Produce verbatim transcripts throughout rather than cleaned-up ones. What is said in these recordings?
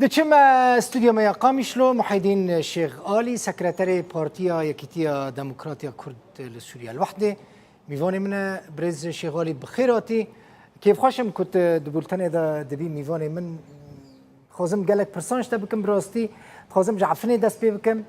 Diçime stûdyo me ya Qamişlo, Muhîdîn Şêx Alî, sekreterê Partiya Yekîtiya Demokrat ya Kurd li Sûriye El Wehdê, mîvanê min e. Birêz Şêx Alî, bi xêr hatî. Kêfxweş im ku tu di bultenê de dibî mîvanê min. Dixwazim gelek pirsan ji te bikim, bi rastî. Dixwazim ji Efrînê dest pê bikim.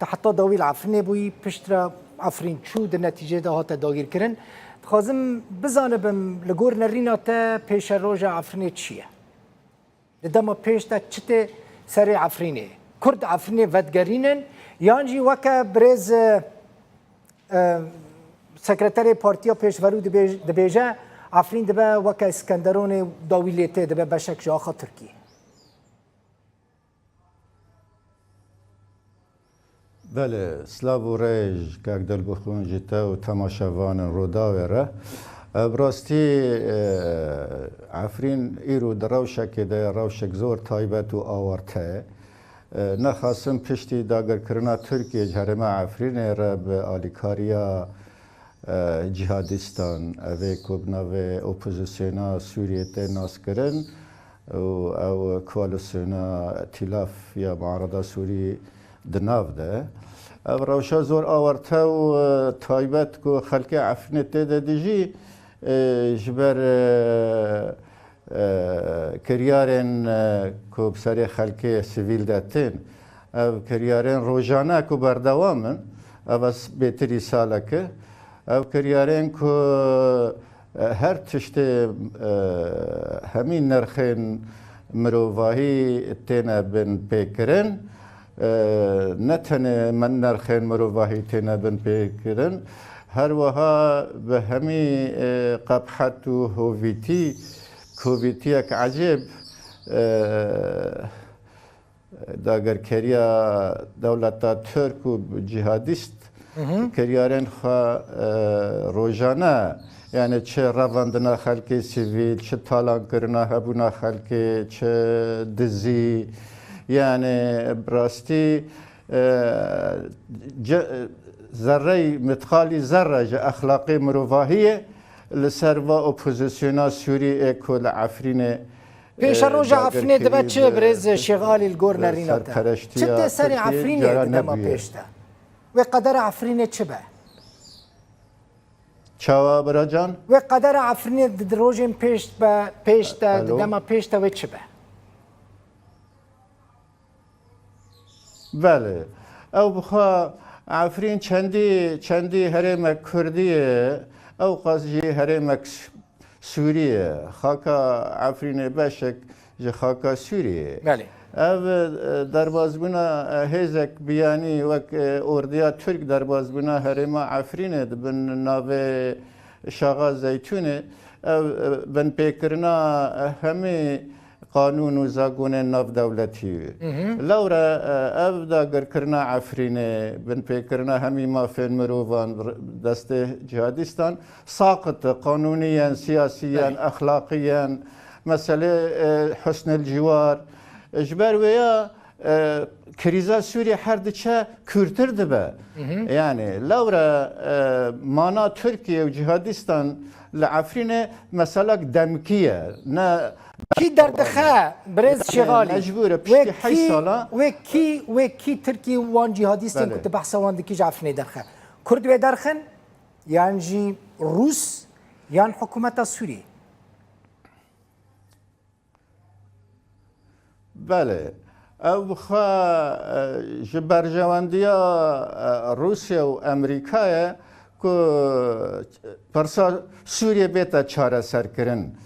Te heta dawî li Efrînê bûyî, piştre Efrîn çû, di netîcê de hate dagîrkirin. Dixwazim bizanibim, li gor nerîna te pêşeroja Efrînê çi ye? Di dema pêş de çi tê serê Efrînê? Kurd Efrînê vedigerînin, yan jî weke birêz, e, e, sekreterê Partiya Pêşverû dibêj-, dibêje, Efrîn dibe weke Îskenderonê, dawî lê tê, dibe beşek ji axa Tirkiyê? Belê, silav û rêz kek Dilbixwîn ji te û temaşevanên Rûdawê re. Ev rastî, e, Efrîn îro di rewşekê de ye, rewşek zor taybet û awarte ye. E, nexasim piştî dagirkirina Tirkiyê ji herêma Efrînê re bi alîkariya, e, cîhadîstan, evê ku bi navê opozisyona Sûriyê tê naskirin û ew koalîsyona Îtîlaf ya Muarada Sûrî di nav de. Ev rewşa zor awarte û, e, taybet ku xelkê Efrînê tê de dijî, e, ji ber, e, e, kiryarên, e, ku bi serê xelkê sivîl de tên, ev kiryarên rojane ku berdewam in, ev bêtirî salek e, ev kiryarên ku, e, her tiştê, e, hemî nirxên mirovahî têne binpêkirin, e, ne tenê me nirxên mirovahî têne binpêkirin, her wiha bi hemî, e, qebhet û hovîtî, kovîtiyek ecêb, e, dagirkeriya dewleta Tirk û cîhadîst Hı hı. kiryarên xwe, e, rojane, yani çi revandina xelkê sivîl, çi talankirina hebûna xelkê, çi dizî, yani bi rastî, e, ce-, zerrey mitqalî zerre ji exlaqê mirovahiyê li ser va opozisyona Sûrî ê ku li Efrînê, e, Pêşeroja Efrînê dibe çi, birêz Şêx Alî, li gor nerîna te? Çi tê serê Efrînê di dema pêş de? Wê qedera Efrînê çi be? Çawa biracan? Wê qedera Efrînê di, di rojên pêş be, pêş de, di Alo? dema pêş de wê çi be? Belê. Ew bixwe Efrîn çendî, çendî herêmek Kurdî ye, ew qas jî herêmek Sûrî ye. Xaka Efrînê beşek ji xaka Sûrî ye. Belê. Ev, e, derbazbûna, e, hêzek biyanî wek, e, ordiya Tirk derbazbûna herêma Efrînê di bin navê Şaxa Zeytûnê, ev, e, binpêkirina, e, hemî qanûn û zagonên navdewletî. Hı hı. Lewre, e, ev dagirkirina Efrînê, binpêkirina hemî mafên mirovan r-, destê cihadîstan saqit e, qanûnî yen, siyasî yen, Belê. exlaqî yen, meselê, e, husnil ciwar. Ji ber wê ya, e, krîza Sûriyê her diçe kûrtir dibe. Hı hı. Yani, lewre, e, mana Tirkiye û cihadîstan li Efrînê meselek demkî ye. Ne Kî derdixe, birêz Yani, Şêxalî? mecbûr e, Wê piştî heyş kî, sala wê kî, wê kî Tirkî û wan cihadîstên Belê. ku tu behsa wan dikî ji Efrînê derxe? Kurd wê derxin? Yan jî Rûs? Yan hikûmeta Sûriyê? Belê. Ew bi xwe, e, ji berjewendiya, e, Rûsya û Amerîkayê ku pirsa Sûriyê bête çareserkirin.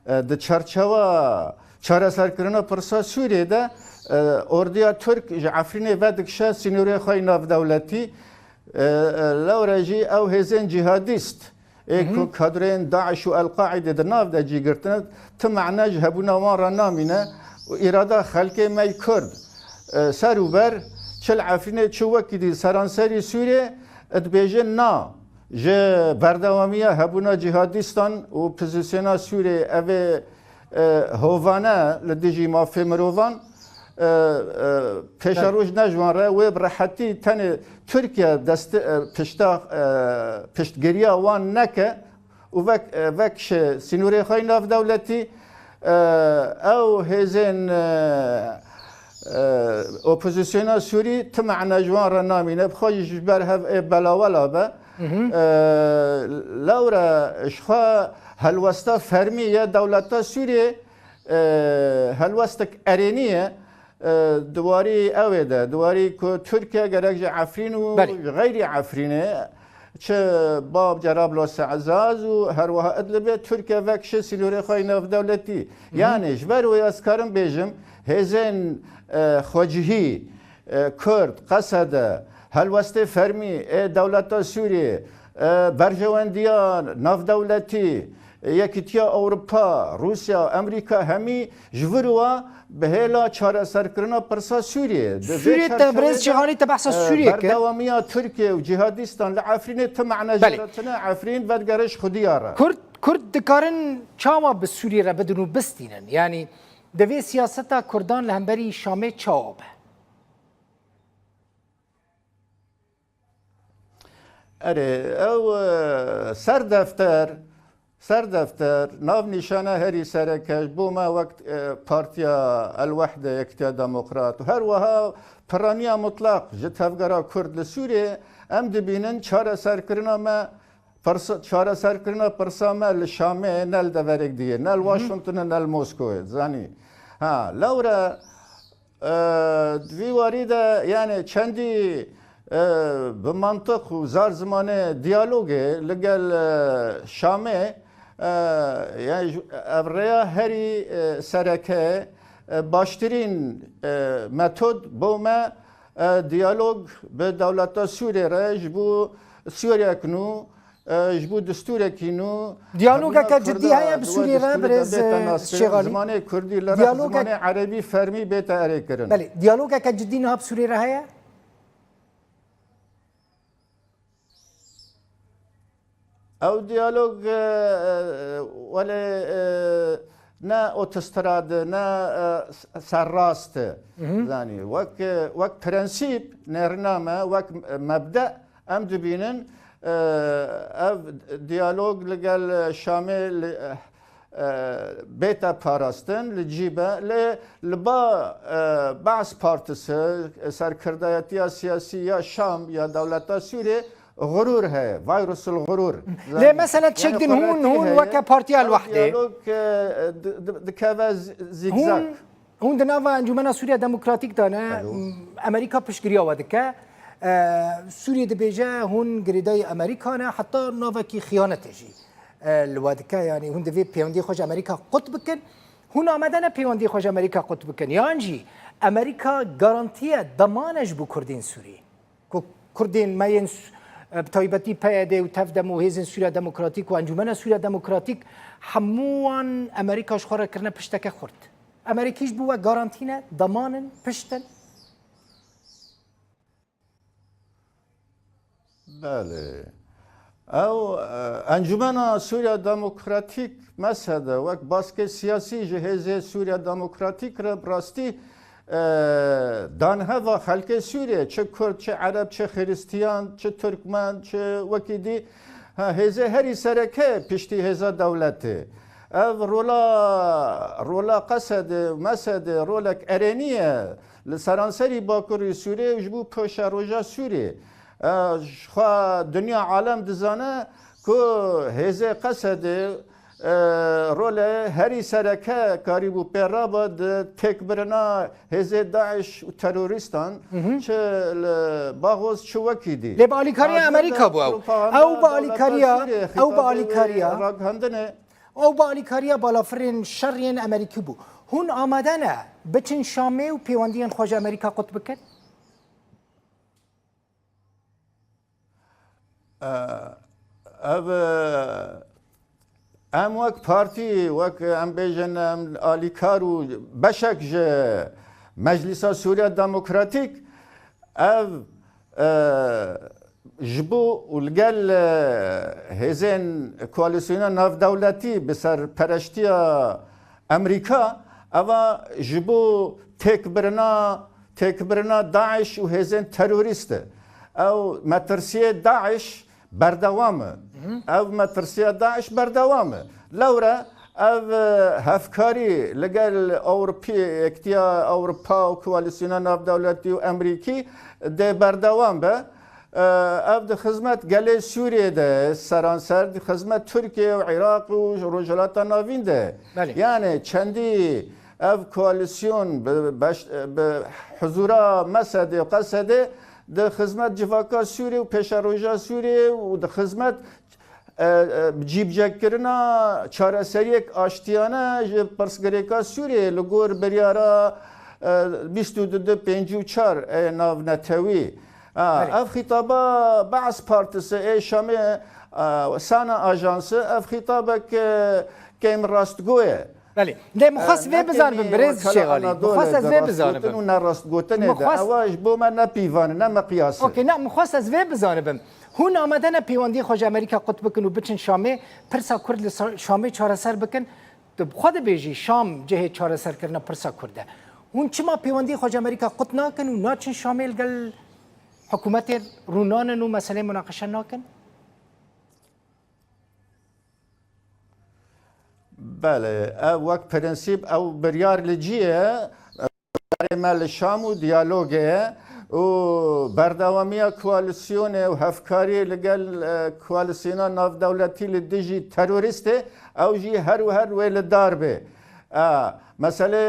E, di çarçewa çareserkirina pirsa Sûriyê de, e, ordiya Tirk ji Efrînê vedikişe sînorê xwe yê navdewletî. E, e, lewre jî ew hêzên cîhadîst ê Hı hı. ku kadroyên DAIŞ û El-Qaîde di nav de cî girtine, ti mane ji hebûna wan re namîne û îrada xelkê me yê Kurd, e, ser û ber, çi li Efrînê, çi wekî dî seranserî Sûriyê, e, dibêjin na, ji berdewamiya hebûna cîhadîstan û pozîsyona Sûriyê ev ê, e, hovane li dijî mafê mirovan, e, e, pêşeroj ne ji wan re, wê bi rehetî tenê Tirkiye dest, e, pişta, e, piştgiriya wan neke û vek, e, vekişe sînorê xwe yê navdewletî, E, ew hêzên, e, e, opozisyona Sûrî ti mehna ji wan re namîne, bi xwe jî ji ber hev ê belawela be. E, lewre ji xwe helwesta fermî ye dewleta Sûriyê, e, helwestek erênî ye. E, di warî ew ê de, di warî ku Tirkiye gerek ji Efrîn û Belê. Ji xeyrî Efrînê, çi Bab, Cerablusa, Ezaz û her wiha Idlibê Tirkiye vekişe sînorê xwe yê navdewletî. Hı hı. Yanî ji ber wê ez karim bêjim, hêzên, e, xwecihî, e, Kurd, Qesede, helwestê fermî ê dewleta Sûriyê, e, berjewendiya navdewletî, Yekîtiya Ewropa, Rûsya, Amerîka hemî ji vir wa bi hêla çareserkirina pirsa Sûriyê. Di vê Sûriyê te çerçevê birêz de, Cîhanî te behsa e, Sûriyê kir. Berdewamiya Tirkiye û cîhadîstan li Efrînê ti mehna jê Belê. Re tine, Efrîn vedigere ji xwedî ya re. Kurd, Kurd dikarin çawa bi Sûriyê re bidin û bistînin? Yanî divê siyaseta Kurdan li hemberî Şamê çawa be? Erê, ew, e, serdefter, serdefter, navnîşana herî sereke ji bo me wek, e, Partiya El-Wehde, Yekîtiya Demokrat û her wiha piraniya mutlaq ji tevgera Kurd li Sûriyê, em dibînin çareserkirina me, pirsa, çareserkirina pirsa me li Şamê, ne li deverek diyê, ne li Hı hı. Washingtonê, ne li Moskowê, zanî. Ha, lewre, E, di vî warî de, yani çendî, e, bi mantiq û zar zimanê diyalogê li gel, e, Şamê, e, yani ji, ev rêya herî, e, sereke, e, baştirîn, e, metod bo me, e, diyalog bi dewleta Sûriyê re ji bo Sûriyek nû, e, ji bo destûrekî nû Diyalogeke hebûna cidî Kurda heye bi di we Sûriyê re, destûrê de birêz, bête e, naskirin, Şêxalî? Zimanê Kurdî li rêx Diyaloge- zimanê Erebî fermî bête erêkirin. Belê, diyalogeke cidî niha bi Sûriyê re heye? Ew diyalog, e, e, welê, e, ne otostrad, ne, e, s-, serrast. Hı hı. Zanî, wek, e, wek prensîp, nêrîna me, wek mebde, Em dibînin, e, ev diyalog li gel Şamê li, e, e, bête parastin, li cî be, lê li ba, e, Baas Partisi, serkirdayetiya siyasî ya Şam ya dewleta Sûriyê xurûr heye, vîrusul xurûr. Lê mesela çek din hûn, hûn weke Partiya El-Wehde. Ew diyalog, e, di, di, dikeve z-, zîgzag. Hûn Hûn di nava Encûmena Sûriya Demokratîk de ne, Alo. Amerîka piştgiriya we dike. E, Sûriyê dibêje hûn girêdayî Amerîka ne, heta navekî xiyanetê jî, e, li we dike. Yanî hûn divê pêwendiyê xwe ji Amerîka qut bikin. Hûn amade ne pêwendiyê xwe ji Amerîka qut bikin. Yan jî Amerîka garantiye, demane ji bo Kurdên Sûrî. Ku Kurdên me yên s-, bi taybetî P Y D û TEV-DEM û Hêzên Sûriya Demokratîk û Encûmena Sûriya Demokratîk hemû wan Amerîka ji xwe re kirine pişteke xurt. Amerîkî ji bo we garantî ne, deman in, pişt in? Belê. Ew, e, Encûmena Sûriya Demokratîk, mesede, wek baskê siyasî ji Hêzê Sûriya Demokratîk re bi rastî, e, dan heva xelkê Sûriyê, çi Kurd, çi Ereb, çi Xiristiyan, çi Tirkmen, çi wekî dî, ha, hêzê herî sereke piştî hêza dewletê. Ev rola, rola Qesedê, Mesedê, rolek erênî ye. Li seranserî Bakurê Sûriyê û ji bo paşeroja Sûriyê. E, ji xwe dinya alem dizane ku hêzê Qesedê, e, role herî sereke karîbû pê rabe di têkbirina hêzê DAIŞ û terorîstan, Hı hı. çi li Baxoz, çi wekî dî. Lê bi alîkariya Amerîka bû ew. Ew bi alîkariya, ew bi alîkariya, ragihandinê. Ew bi alîkariya balafirên şer yên Amerîkî bû. Hûn amade ne biçin Şamê û pêwendiyên xwe ji Amerîka qut bikin? E, ev, e, em wek partî, wek em bêjin, em alîkar û beşek ji Meclisa Sûriya Demokratîk, ev, e, ji bo û li gel, e, hêzên koalîsyona navdewletî bi serpereştiya Amerîka, eva ji bo têkbirina, têkbirina DAIŞ û hêzên terorîst e. Ew metirsiyê DAIŞ berdewam e. Hı hı. Ev metirsiya DAIŞ berdewam e. Lewre Ev, e, hevkarî li gel Ewropî, Yektiya Ewropa û Koalîsyona Navdewletî û Emerîkî dê berdewam be. E, ev di xizmet gelê Sûriyê de, seranser di xizmet Tirkiye û Iraq û Rojhilata Navîn de. Belê. Yani çendî ev koalîsyon bi, beş, bi huzura Mesedê û Qesedê di xizmet civaka Sûriyê û pêşeroja Sûriyê û di xizmet e, e, cîbicekirina çareseriyek aştiyane ji pirsgirêka Sûriyê li gor biryara, e, bîst û du pêncî û çar ê navnetewî. Ha, Belê. Ev xîtaba Baas Partisi ê Şamê, e, Sana Ajansı, ev xîtabek, e, kêm rastgo ye. Belê. Lê min xwest vê bizanim, birêz Şêxalî. Min xwest ez vê bizanim. Û ne rastgotinê de. Ewa ji bo me ne pîvan e, ne miqyas e. Okey, ne, min xwest ez vê bizanim. Hûn amade ne pêwendiyê xwe ji Amerîka qut bikin û biçin Şamê, pirsa Kurd li Sa-, Şamê çareser bikin? Tu bi xwe dibêjî Şam cihê çareserkirina pirsa Kurd e. Hûn çima pêwendiyê xwe ji Amerîka qut nakin û naçin Şamê li gel hikûmetê rûnanin û meseleyê munaqeşe nakin? Belê, ev wek prensîp, ew biryar li cî ye. Biryarê me li Şam û diyalogê ye û berdewamiya koalîsyonê û hevkariyê li gel, e, koalîsyona navdewletî li dijî terorîstê, ew jî her û her wê li dar bê. E, meselê,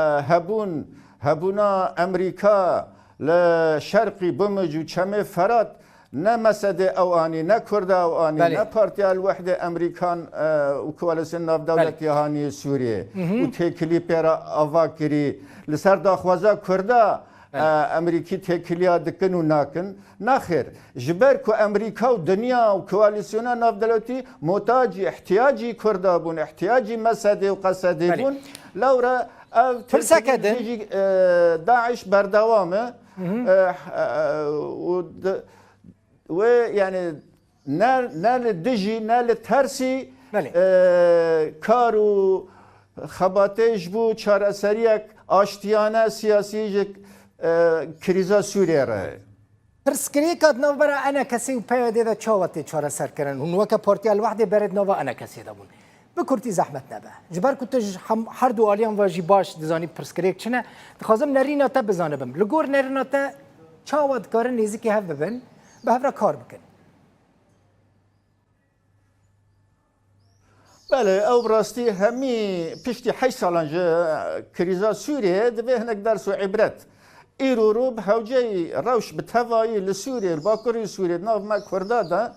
e, hebûn, hebûna Emerîka li Şerqî Bimij û Çemê Ferat, ne Mesedê ew anî, ne Kurda ew anî, Belê. ne Partiya El Wehdê Emerîkan, e, û Koalîsyon Navdewletî Belê. hanî Sûriyê Mhm. û têkilî pê re ava kirî. Li ser daxwaza Kurda, Belê. e, Emerîkî têkiliya dikin û nakin. Naxêr, ji ber ku Emerîka û dinya û koalîsyona navdewletî muhtacî, ihtiyacî Kurda bûn, ihtiyacî Mesedê û Qesedê Belê. bûn, lewra ev Pirseke têkilî din. dijî, e, DAIŞ berdewam e. Mhm. E, e, û di-, Wê, yani, ne, ne li dijî, ne li tersî, Belê. e, kar û xebatê ji bo çareseriyek aştiyane siyasî ji, e, krîza Sûriyê re. Pirsgirêka di navbera ENKSê û PYDê de çawa tê çareserkirin? Hûn weke Partiya El Wehdê berê di nava ENKSê de bûn. Bi kurtî zehmet nebe. Ji ber ku tu ji hem, her du aliyan ve jî baş dizanî pirsgirêk çi ne, dixwazim nerîna te bizanibim. Li gor nerîna te çawa dikarin nêzîkî hev bibin, bi hev re kar bikin? Belê, ew bi rastî hemî piştî heşt salan ji krîza Sûriyê divê hinek ders û îbret. Îro rû bi hewceyî rewş bi tevayî li Sûriyê, li Bakurê Sûriyê, di nav me Kurda de,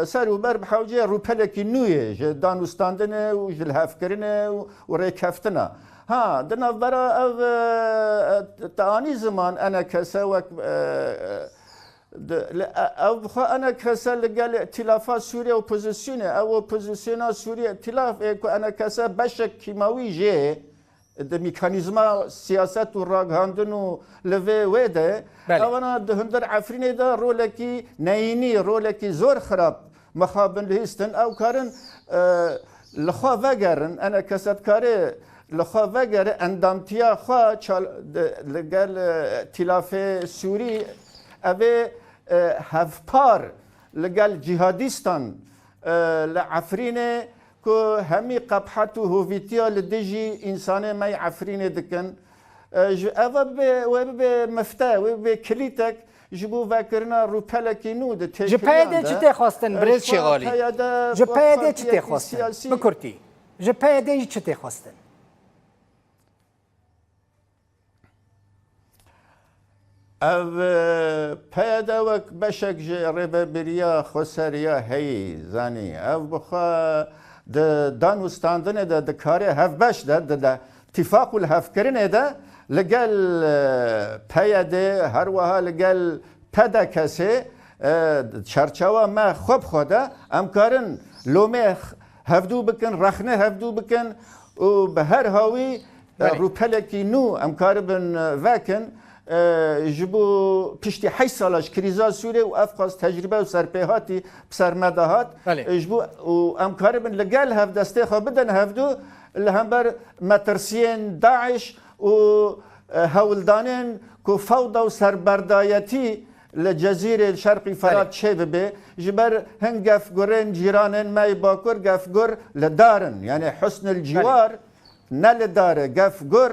e, ser û ber bi hewceyê rûpelekî nû yê ji danûstandinê û ji lihevkirinê û, û rêkeftina. Ha, di navbera ev, e, e, te anî ziman ENKS wek, e, e, di, li, e, ew bi xwe ENKS li gel îtîlafa Sûriye opozisyonê, ew opozisyona Sûriye îtîlaf ê ku ENKS beşek kîmawî jê di mekanîzma siyaset û ragihandin û li vê wê de, Belê. ewana di hundir Efrînê de rolekî neyînî, rolekî zor xirab mixabin lihîstin. Ew karin, e, li xwe vegerin, ENKS dikarê li xwe vegere endamtiya xwe çal-, di, li gel, e, Tîlafê Sûrî, ev ê, e, hevpar li gel cîhadîstan, e, li Efrînê ku hemî qebhet û hovîtiya li dijî însanê me yê Efrînê dikin. E, ji, eva bibe, wê bibe mifte, wê bibe kilîtek ji bo vekirina rûpelekî nû di Ji têkiliyan PYDê çi de. tê xwestin, E, birêz ji Şêxalî? PYD Ji wek PYDê çi tê partiyekî xwestin? siyasî Bi kurtî. Ji PYDê jî çi tê xwestin? Ev, e, PYD wek beşek ji rêvebiriya xweseriya heyî zanî. Ev bi xwe di danûstandinê de, di karê hevbeş de, di, di tifaq û lihevkirinê de li gel, e, PYD, her wiha li gel PDKSê, e, çerçewa me xwe bi xwe de, em karin lomê hevdû bikin, rexne hevdû bikin û bi her hawî E, Belê. rûpelekî nû em karibin, e, vekin, e, ji bo piştî heşt sala ji krîza Sûriyê û ev qas tecrîbe û serpêhatî bi ser me de hat. Belê. E, ji bo, û em karibin li gel hev destê xwe bidin hevdû li hember metirsiyên DAIŞ û, e, hewldanên ku fewda û serberdayetî, Li Cezîrê, li Şerqî Ferat çê bibe, ji ber hin gefgurên cîranên me yê Bakur gefgur li dar in. Yani husnil ciwar ne li dar e, gefgur,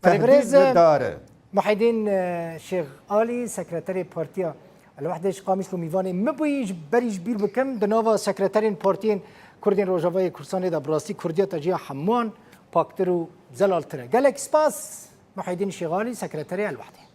tehdîd li dar e. Muhîdîn, e, Şêx Alî, sekreterê Partiya El Wehdê ji Qamişlo mîvanê min bûyî. Ji berî ji bîr bikim, di nava sekreterên partiyên Kurdên Rojavayê Kurdistanê de bi rastî Kurdiya te ji ya hemûyan paktir û zelaltir e. Gelek spas Muhîdîn Şêx Alî, sekreterê El Wehdê.